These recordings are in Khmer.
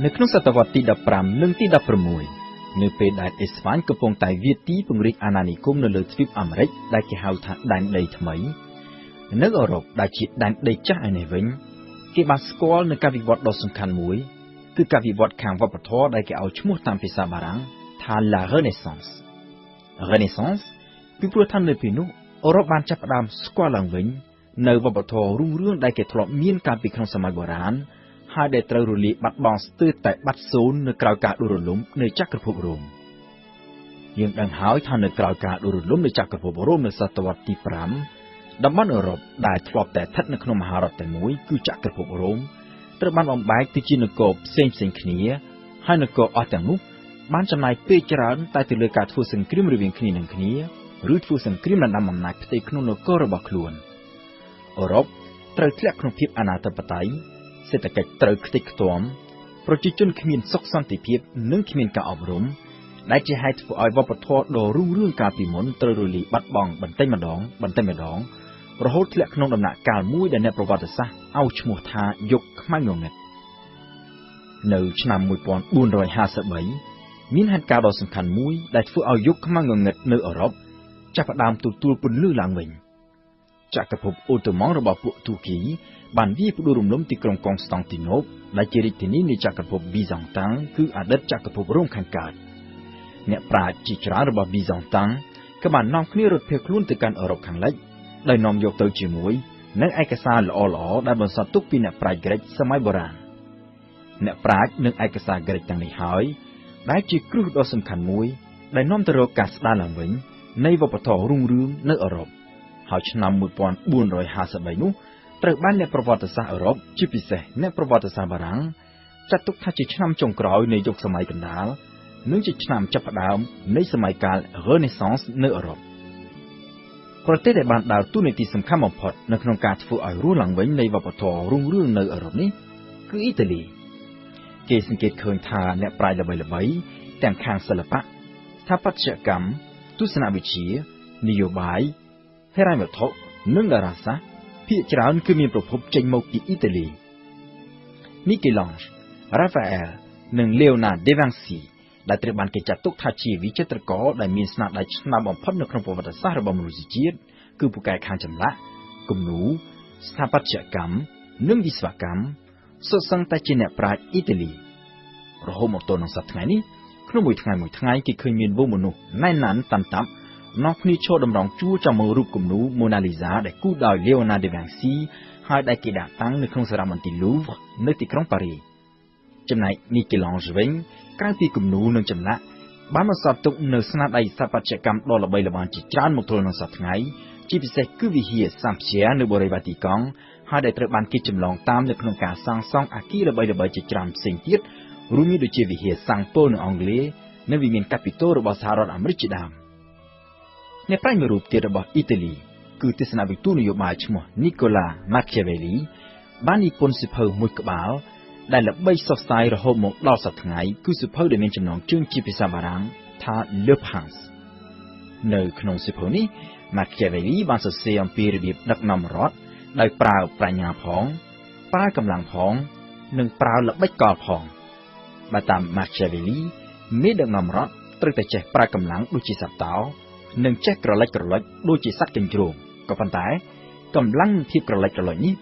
នៅក្នុងសតវត្សទី15និងទី16នៅពេលដែលអេស្ប៉ាញកំពុងតែវាយទីពង្រីកអាណានិគមនៅលើទ្វីបអាមេរិកដែលគេហៅថាដែនដីថ្មីនៅអឺរ៉ុបដែលជាដែនដីចាស់ឯនេះវិញគេបានស្គាល់នូវការវិវត្តដ៏សំខាន់មួយគឺការវិវត្តខាងវប្បធម៌ដែលគេឲ្យឈ្មោះតាមភាសាបារាំងថា La Renaissance Renaissance ពីព្រោះថានៅពេលនោះអឺរ៉ុបបានចាប់ផ្ដើមស្គាល់ឡើងវិញនៅវប្បធម៌រុងរឿងដែលគេធ្លាប់មានកាលពីក្នុងសម័យបុរាណហើយដែលត្រូវរលាយបាត់បង់ស្ទើរតែបាត់សូន្យនៅក្រោយការដួលរលំនៃចក្រភពរ៉ូមយើងដឹងហើយថានៅក្រោយការដួលរលំនៃចក្រភពរ៉ូមនៅសតវត្សទី5តំបន់អឺរ៉ុបដែលធ្លាប់តែស្ថិតនៅក្នុងមហារដ្ឋតែមួយគឺចក្រភពរ៉ូមត្រូវបានបំបែកទៅជានគរផ្សេងៗគ្នាហើយនគរអស់ទាំងនោះបានចំណាយពេលច្រើនតែទៅលើការធ្វើសង្គ្រាមរវាងគ្នានឹងគ្នាឬធ្វើសង្គ្រាមដណ្ដើមអំណាចផ្ទៃក្នុងនគររបស់ខ្លួនអឺរ៉ុបត្រូវធ្លាក់ក្នុងភាពអនាធិបតេយ្យសេដ្ឋកិច្ចត្រូវខ្ទេចខ្ទាំប្រជាជនគ្មានសុខសន្តិភាពនិងគ្មានការអប់រំដែលជាហេតុធ្វើឲ្យវប្បធម៌ដ៏រុងរឿងកាលពីមុនត្រូវរលាយបាត់បង់បន្តិចម្ដងបន្តិចម្ដងរហូតធ្លាក់ក្នុងដំណាក់កាលមួយដែលអ្នកប្រវត្តិសាស្ត្រឲ្យឈ្មោះថាយុគខ្មៅងងឹតនៅឆ្នាំ1453មានហេតុការណ៍ដ៏សំខាន់មួយដែលធ្វើឲ្យយុគខ្មៅងងឹតនៅអឺរ៉ុបចាប់ផ្ដើមទទួលពន្លឺឡើងវិញចក្រភពអូតូម៉ង់របស់ពួកទូគីបានវាយផ្ដួលរំលំទីក្រុងកុងស្តង់ទីណូបដែលជារាជធានីនៃចក្រភពប៊ីហ្សង់តាំងគឺអតីតចក្រភពរ៉ូមខាងកើតអ្នកប្រាជ្ញជាច្រើនរបស់ប៊ីហ្សង់តាំងក៏បាននាំគ្នារត់ភៀសខ្លួនទៅកាន់អឺរ៉ុបខាងលិចដោយនាំយកទៅជាមួយនិងឯកសារល្អៗដែលបន្សល់ទុកពីអ្នកប្រាជ្ញក្រិចសម័យបុរាណអ្នកប្រាជ្ញនិងឯកសារក្រិចទាំងនេះហើយដែលជាគ្រឹះដ៏សំខាន់មួយដែលនាំទៅរកការស្ដារឡើងវិញនៃវប្បធម៌រុងរឿងនៅអឺរ៉ុបហើយឆ្នាំ1453នោះត្រូវបានអ្នកប្រវត្តិសាស្ត្រអឺរ៉ុបជាពិសេសអ្នកប្រវត្តិសាស្ត្របារាំងចាត់ទុកថាជាឆ្នាំចុងក្រោយនៃយុគសម័យកណ្ដាលនិងជាឆ្នាំចាប់ផ្ដើមនៃសម័យកាល Renaissance នៅអឺរ៉ុបប្រទេសដែលបានដើរតួនាទីសំខាន់បំផុតនៅក្នុងការធ្វើឲ្យរស់ឡើងវិញនៃវប្បធម៌រុងរឿងនៅអឺរ៉ុបនេះគឺអ៊ីតាលីគេសង្កេតឃើញថាអ្នកប្រាជ្ញល្បីៗទាំងខាងសិល្បៈស្ថាបត្យកម្មទស្សនវិជ្ជានយោបាយហិរញ្ញវត្ថុនិងតារាសាស្ត្រភាគច្រើនគឺមានប្រភពចេញមកពីអ៊ីតាលីមីកេឡង់រ៉ាហ្វាអែលនិងលេអូណាដេវ៉ាំងស៊ីដែលត្រូវបានគេចាត់ទុកថាជាវិចិត្រករដែលមានស្នាដៃឆ្នើមបំផុតនៅក្នុងប្រវត្តិសាស្ត្ររបស់មនុស្សជាតិគឺពូកែខាងចម្លាក់គំនូរស្ថាបត្យកម្មនិងវិស្វកម្មសុទ្ធសឹងតែជាអ្នកប្រាជ្ញអ៊ីតាលីរហូតមកទល់នឹងសប្តាហ៍ថ្ងៃនេះក្នុងមួយថ្ងៃមួយថ្ងៃគេឃើញមានហ្វូងមនុស្សណែនណាន់តាន់តាប់នាំគ្នាឈរតម្រង់ជួរចាំមើលរូបគំនូរម៉ូណាលីសាដែលគូរដោយលេអូណាដេវ៉ាំងស៊ីហើយដែលគេដាក់តាំងនៅក្នុងសារមន្ទីរ Louvre នៅទីក្រុងប៉ារីចំណែកមីកេឡង់វិញក្រៅពីគំនូរនិងចម្លាក់បានបន្សល់ទុកនៅស្នាដៃស្ថាបត្យកម្មដ៏ល្បីល្បាញជាច្រើនមកទល់នឹងសព្វថ្ងៃជាពិសេសគឺវិហារសាំព្យានៅបូរីវ៉ាទីកង់ហើយដែលត្រូវបានគេចម្លងតាមនៅក្នុងការសាងសង់អគារល្បីៗជាច្រើនផ្សេងទៀតរួមមានដូចជាវិហារសាំងប៉ូលនៅអង់គ្លេសនិងវិមានកាពីតូលរបស់សហរដ្ឋអាមេរិកជាដើមអ្នកប្រាជ្ញមួយរូបទៀតរបស់អ៊ីតាលីគឺទស្សនវិទូនយោបាយឈ្មោះនីកូឡាម៉ាឃីយ៉ាវេលីបាននិពន្ធសៀវភៅមួយក្បាលដែលល្បីសុះសាយរហូតមកដល់សព្វថ្ងៃគឺសៀវភៅដែលមានចំណងជើងជាភាសាបារាំងថា Le Prince នៅក្នុងសៀវភៅនេះម៉ាឃីយ៉ាវេលីបានសរសេរអំពីរបៀបដឹកនាំរដ្ឋដោយប្រើប្រាជ្ញាផងប្រើកម្លាំងផងនិងប្រើល្បិចកលផងបើតាមម៉ាឃីយ៉ាវេលីមេដឹកនាំរដ្ឋត្រូវតែចេះប្រើកម្លាំងដូចជាសត្វតោនិងចេះក្រឡេចក្រឡុចដូចជាសត្វកញ្ជ្រោងក៏ប៉ុន្តែកម្លាំងនិងភាពក្រឡេចក្រឡុចនេះ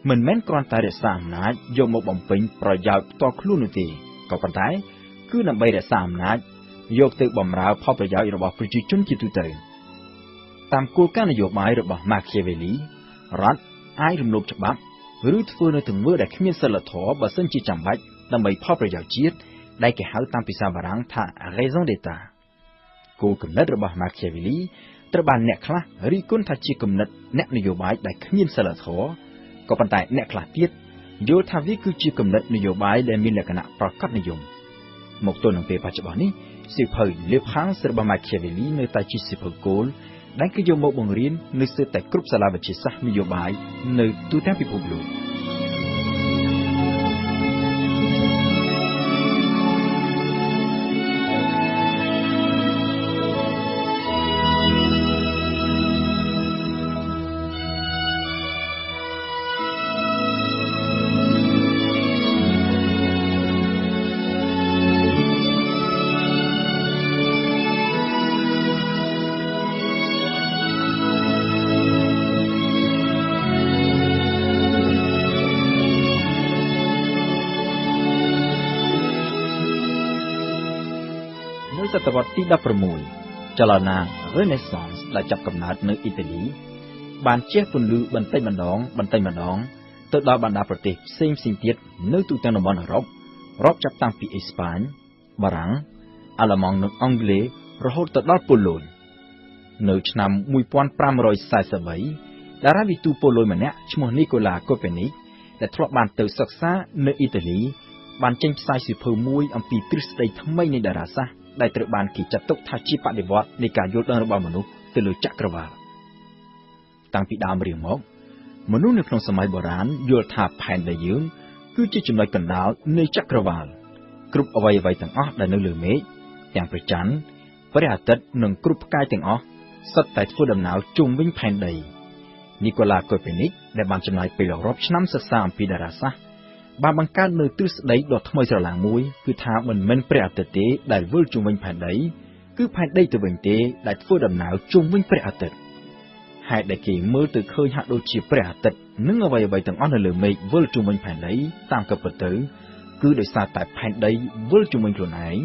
មិនមែនគ្រាន់តែរក្សាអំណាចយកមកបំពេញប្រយោជន៍ផ្ទាល់ខ្លួននោះទេក៏ប៉ុន្តែគឺដើម្បីរក្សាអំណាចយកទៅបម្រើផលប្រយោជន៍របស់ប្រជាជនជាទូទៅតាមគោលការណ៍នយោបាយរបស់ម៉ាឃីយ៉ាវេលីរដ្ឋអាចរំលោភច្បាប់ឬធ្វើនៅទង្វើដែលគ្មានសីលធម៌បើសិនជាចាំបាច់ដើម្បីផលប្រយោជន៍ជាតិដែលគេហៅតាមភាសាបារាំងថា raison d'état គោលគំនិតរបស់ម៉ាឃីយ៉ាវេលីត្រូវបានអ្នកខ្លះរិះគន់ថាជាគំនិតអ្នកនយោបាយដែលគ្មានសីលធម៌ក៏ប៉ុន្តែអ្នកខ្លះទៀតយល់ថាវាគឺជាគំនិតនយោបាយដែលមានលក្ខណៈប្រកបនិយមមកទល់នឹងពេលបច្ចុប្បន្ននេះសៀវភៅ Le Prince របស់ម៉ាឃីយ៉ាវេលីនៅតែជាសៀវភៅគោលដែលគេយកមកបង្រៀននៅស្ទើរតែគ្រប់សាលាវិទ្យាសាស្ត្រនយោបាយនៅទូទាំងពិភពលោក សតវត្សទី16ចលនា Renaissance ដែលចាប់កំណើតនៅអ៊ីតាលីបានជះពន្លឺបន្តិចម្ដងបន្តិចម្ដងទៅដល់បណ្ដាប្រទេសផ្សេងៗទៀតនៅទូទាំងតំបន់អឺរ៉ុបរាប់ចាប់តាំងពីអេស្ប៉ាញបារាំងអាល្លឺម៉ង់និងអង់គ្លេសរហូតទៅដល់ប៉ូឡូញនៅឆ្នាំ1543តារាវិទូប៉ូឡូញម្នាក់ឈ្មោះនីកូឡាកូពេនីកដែលធ្លាប់បានទៅសិក្សានៅអ៊ីតាលីបានចេញផ្សាយសៀវភៅមួយអំពីទ្រឹស្ដីថ្មីនៃតារាសាស្ត្រដែលត្រូវបានគេចាត់ទុកថាជាបដិវត្តន៍នៃការយល់ដឹងរបស់មនុស្សទៅលើចក្រវាឡតាំងពីដើមរៀងមកមនុស្សនៅក្នុងសម័យបុរាណយល់ថាផែនដីយើងគឺជាចំណុចកណ្ដាលនៃចក្រវាឡគ្រប់អ្វីៗទាំងអស់ដែលនៅលើមេឃទាំងព្រះច័ន្ទព្រះអាទិត្យនិងគ្រប់ផ្កាយទាំងអស់សុទ្ធតែធ្វើដំណើរជុំវិញផែនដីនីកូឡាកូពេនីកដែលបានចំណាយពេលរាប់ឆ្នាំសិក្សាអំពីតារាសាស្ត្របានបង្កើតនូវទ្រឹស្ដីដ៏ថ្មីស្រឡាងមួយគឺថាមិនមែនព្រះអាទិត្យទេដែលវិលជុំវិញផែនដីគឺផែនដីទៅវិញទេដែលធ្វើដំណើរជុំវិញព្រះអាទិត្យហេតុដែលគេមើលទៅឃើញហាក់ដូចជាព្រះអាទិត្យនិងអ្វីៗទាំងអស់នៅលើមេឃវិលជុំវិញផែនដីតាមក៏ពិតទៅគឺដោយសារតែផែនដីវិលជុំវិញខ្លួនឯង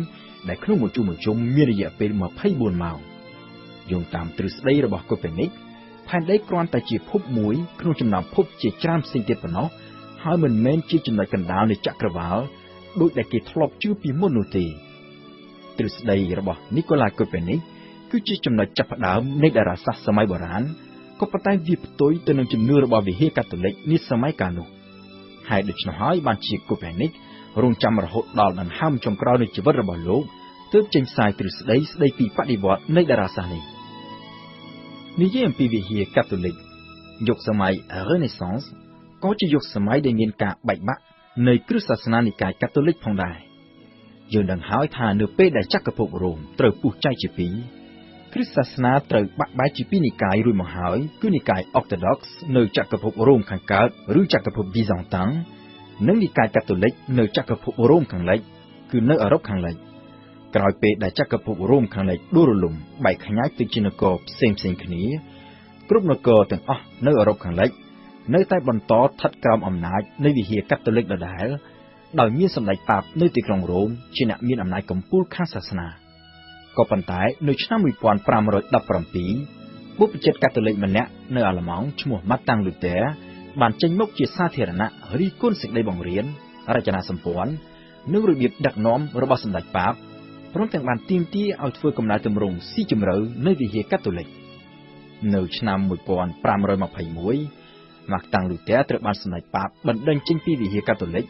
ដែលក្នុងមួយជុំមានរយៈពេល24ម៉ោងយោងតាមទ្រឹស្ដីរបស់កូពេនីកផែនដីគ្រាន់តែជាភពមួយក្នុងចំណោមភពជាច្រើនផ្សេងទៀតប៉ុណ្ណោះហើយមិនមែនជាចំណុចកណ្ដាលនៃចក្រវាឡដូចដែលគេធ្លាប់ជឿពីមុននោះទេទ្រឹស្ដីរបស់នីកូឡាកូពេនីកគឺជាចំណុចចាប់ផ្ដើមនៃតារាសាស្ត្រសម័យបុរាណក៏ប៉ុន្តែវាផ្ទុយទៅនឹងជំនឿរបស់វិហារកាតូលិកនាសម័យកាលនោះហេតុដូច្នោះហើយបានជាកូពេនីករងចាំរហូតដល់ដង្ហើមចុងក្រោយនៃជីវិតរបស់លោកទើបចេញផ្សាយទ្រឹស្ដីស្ដីពីបដិវត្តន៍នៃតារាសាស្ត្រនេះនិយាយអំពីវិហារកាតូលិកយុគសម័យ Renaissance ក៏ជាយុគសម័យដែលមានការបែកបាក់នៃគ្រឹះសាសនានិកាយកាតូលិកផងដែរយើងដឹងហើយថានៅពេលដែលចក្រភពរ៉ូមត្រូវពុះចែកជាពីរគ្រឹះសាសនាត្រូវបាក់បែកជាពីរនិកាយរួចមកហើយគឺនិកាយ Orthodox នៅចក្រភពរ៉ូមខាងកើតឬចក្រភពប៊ីសង់តាំងនិងនិកាយកាតូលិកនៅចក្រភពរ៉ូមខាងលិចគឺនៅអឺរ៉ុបខាងលិចក្រោយពេលដែលចក្រភពរ៉ូមខាងលិចដួលរលំបែកខ្ញែកទៅជានគរផ្សេងៗគ្នាគ្រប់នគរទាំងអស់នៅអឺរ៉ុបខាងលិចនៅតែបន្តស្ថិតក្រោមអំណាចនៃវិហារកាតូលិកដដែលដោយមានសម្ដេចប៉ាបនៅទីក្រុងរ៉ូមជាអ្នកមានអំណាចកំពូលខាងសាសនាក៏ប៉ុន្តែនៅឆ្នាំ1517បុព្វជិតកាតូលិកម្នាក់នៅអាល្លឺម៉ង់ឈ្មោះម៉ាតាំងលូទែបានចេញមុខជាសាធារណៈរិះគន់សេចក្តីបង្រៀនរចនាសម្ព័ន្ធនិងរបៀបដឹកនាំរបស់សម្ដេចប៉ាបព្រមទាំងបានទាមទារឲ្យធ្វើកំណែទម្រង់ស៊ីជម្រៅនៃវិហារកាតូលិកនៅឆ្នាំ1521ម៉ាតាំងលូទែត្រូវបានសម្ដេចប៉ាបបណ្ដេញចេញពីវិហារកាតូលិក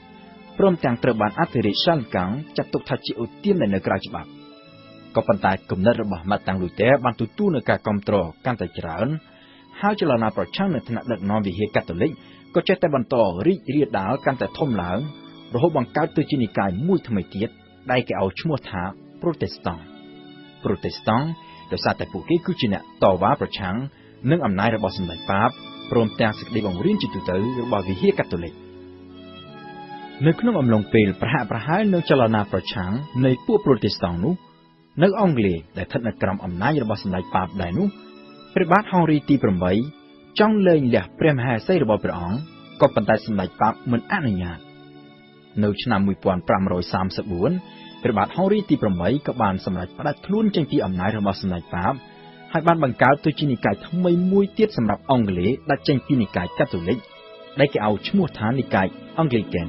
ព្រមទាំងត្រូវបានអធិរាជសាលកាំងចាត់ទុកថាជាឧទានដែលនៅក្រៅច្បាប់ក៏ប៉ុន្តែគំនិតរបស់ម៉ាតាំងលូទែបានទទួលនូវការគាំទ្រកាន់តែច្រើនហើយចលនាប្រឆាំងនឹងថ្នាក់ដឹកនាំវិហារកាតូលិកក៏ចេះតែបន្តរីករាលដាលកាន់តែធំឡើងរហូតបង្កើតទៅជានិកាយមួយថ្មីទៀតដែលគេឲ្យឈ្មោះថា Protestant Protestant ដោយសារតែពួកគេគឺជាអ្នកតវ៉ាប្រឆាំងនឹងអំណាចរបស់សម្ដេចប៉ាបព្រមទាំងសេចក្តីបង្រៀនជាទូទៅរបស់វិហារកាតូលិកនៅក្នុងអំឡុងពេលប្រហាក់ប្រហែលនឹងចលនាប្រឆាំងនៃពួក Protestant នោះនៅអង់គ្លេសដែលស្ថិតនៅក្រោមអំណាចរបស់សម្ដេចប៉ាបដែរនោះព្រះបាទហងរីទី8ចង់លែងលះព្រះមហេសីរបស់ព្រះអង្គក៏ប៉ុន្តែសម្ដេចប៉ាបមិនអនុញ្ញាតនៅឆ្នាំ1534ព្រះបាទហងរីទី8ក៏បានសម្រេចផ្ដាច់ខ្លួនចេញពីអំណាចរបស់សម្ដេចប៉ាបហើយបានបង្កើតទៅជានិកាយថ្មីមួយទៀតសម្រាប់អង់គ្លេសដាច់ចេញពីនិកាយកាតូលិកដែលគេឲ្យឈ្មោះថានិកាយអង់គ្លីកាន